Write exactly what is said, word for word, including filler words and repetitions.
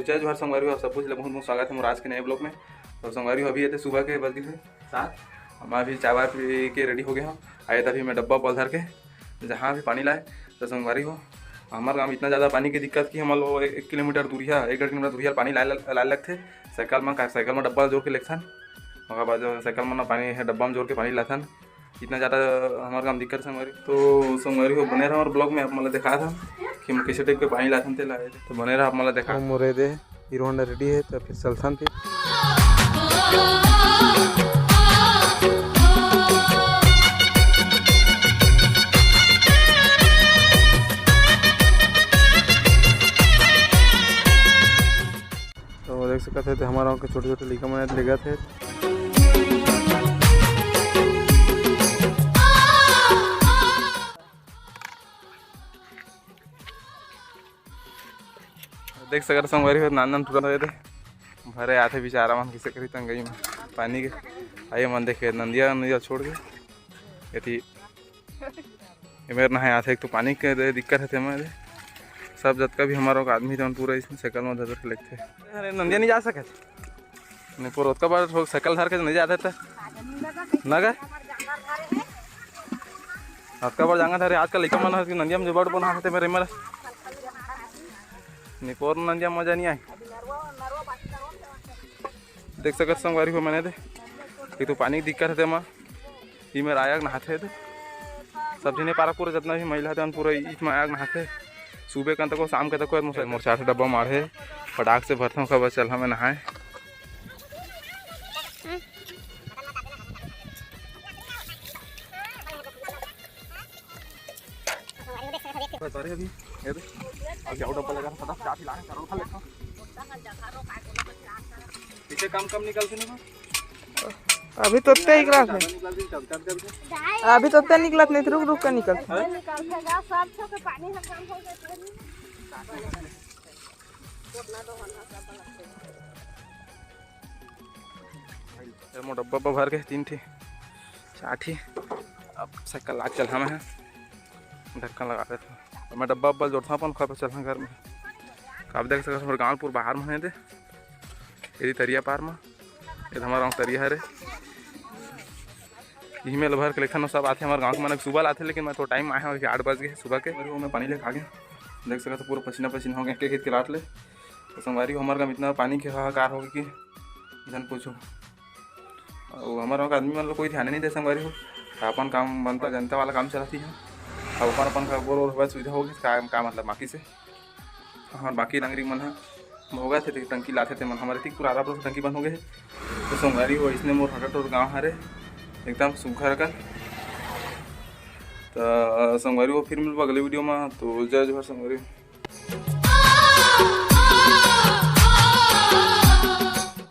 जय जोहार संगवारी हो, सब कुछ ले बहुत बहुत स्वागत है मोर आज के नए ब्लॉग में। तो संगवारी हो, अभी ये सुबह के बज गए हैं सात। हम अभी चाय वाय पी के रेडी हो गए हैं। आए तभी मैं डब्बा उब्बा धर के जहाँ भी पानी लाए। तो संगवारी हो, हमारे गाँव में इतना ज़्यादा पानी की दिक्कत कि हम लोग एक, एक किलोमीटर दूरिया, एक डेढ़ किलोमीटर दूरिया पानी लाए लाए लगथे। साइकिल में का साइकिल में डब्बा जोर के लेथन। ओकर बाद साइकिल में ना पानी है, डब्बा में जोर के पानी लाथन। इतना ज़्यादा हमारे गाँव दिक्कत संगवारी। तो संगवारी हो, बने रहा हमारे ब्लॉग में, आप मतलब देखा था कि हम कैसे टाइप के पानी लाथन तेला। तो बने रहा, आप मतलब देखा। मोरे दे हीरो होंडा रेडी है, तो फिर चलथन फिर। तो देख सकत है, तो हमारा गाँव के छोटे छोटे लइका मन लेगत है। देख सकत संगवारी हो, नान नान टूरा होए दे भरे आथे बेचारा मन, किसे करी तंगई में पानी के। आइए मन देखे नंदिया नंदिया छोड़ के एती एमेर नहाए आथे। एक तो पानी के दे दिक्कत है तेमा दे। सब जतका भी हमारा आदमी तेमन पूरा इसमें साइकिल में धर के लेगथे। अरे नंदिया नहीं जा सकत। नहीं पर ओतका बार ठोक साइकिल धर के नहीं जाते थे। ना गए। ओतका बार जांगा धरे आजकल लइका मन हर कि नंदिया में जो बड़ बना थे मेरे मर। नहीं पर नंदिया मजा नहीं आए। देख सकत संगवारी हो मैंने दे। एक तो पानी की दिक्कत है तेमा। ई मेर आया के नहाथे दे। सब झिने पारा पूरा जतना भी महिला तेमन पूरा ईच में आया के नहाथे। सुबह कन तको, शाम के तको मोर, मोर चार ठो डब्बा माढ़े, फटाक से भरथों, ओकर बाद चलहा मैं नहाए। बस अरे अभी ये दे, अब जाओ डब्बा लगा, फटाक चाट ही लाए, चारों खा लेता हूँ। इसे कम कम निकलते नहीं। अभी तो उत्ते निकलत नहीं। अभी तो उत्ते निकलत नहीं, रुक रुक के निकलत। निकलते गा, सब छो के पानी हर कम हो गए। ये मोर डब्बा पर भर के तीन ठी, चार ठी। अब साइकिल लाग चलहा मैं, ढक्कन लगा देता। मैं डब्बा उब्बा जोड़ता अपन, खा चलहा घर में। अब देख सकत हमारे गाँव पूरा बाहर में है दे। एदी तरिया पार म, एदे हमर गाँव तरिया हरे। इही मेर ल भर के लेथन, सब आथे हमर गाँव के मन, सुबह ल आथे, लेकिन मैं थोड़ा टाइम आए हंव, अभी आठ बज गए सुबह के। अरे वो मैं पानी लेके आ गया, देख सकत हो पूरा पसीना पसीना हो गया एक एक के लात ले। तो संगवारी हो, हमर गाँव में इतना पानी के हाहाकार हो गया कि झन पूछो। अउ हमर गाँव के आदमी मन ल कोई ध्यान नहीं दे संगवारी हो, अपन काम बनता, जनता वाला काम चलत ही है। अब अपन अपन का बोर ओर होवय, सुविधा हो गई, का, का मतलब बाकी से। हमर बाकी नागरिक मन ह भोगत हे, ते टंकी लाथे, ते मन हमर एती पुरारा पर टंकी बंद हो गए हे। तो संगवारी हो, इसने मोर हटटोर गाँव हरे, एकदम सुघर अकन। तो संगवारी हो, फिर मिलबो अगले वीडियो में। तो जय जोहार संगवारी हो।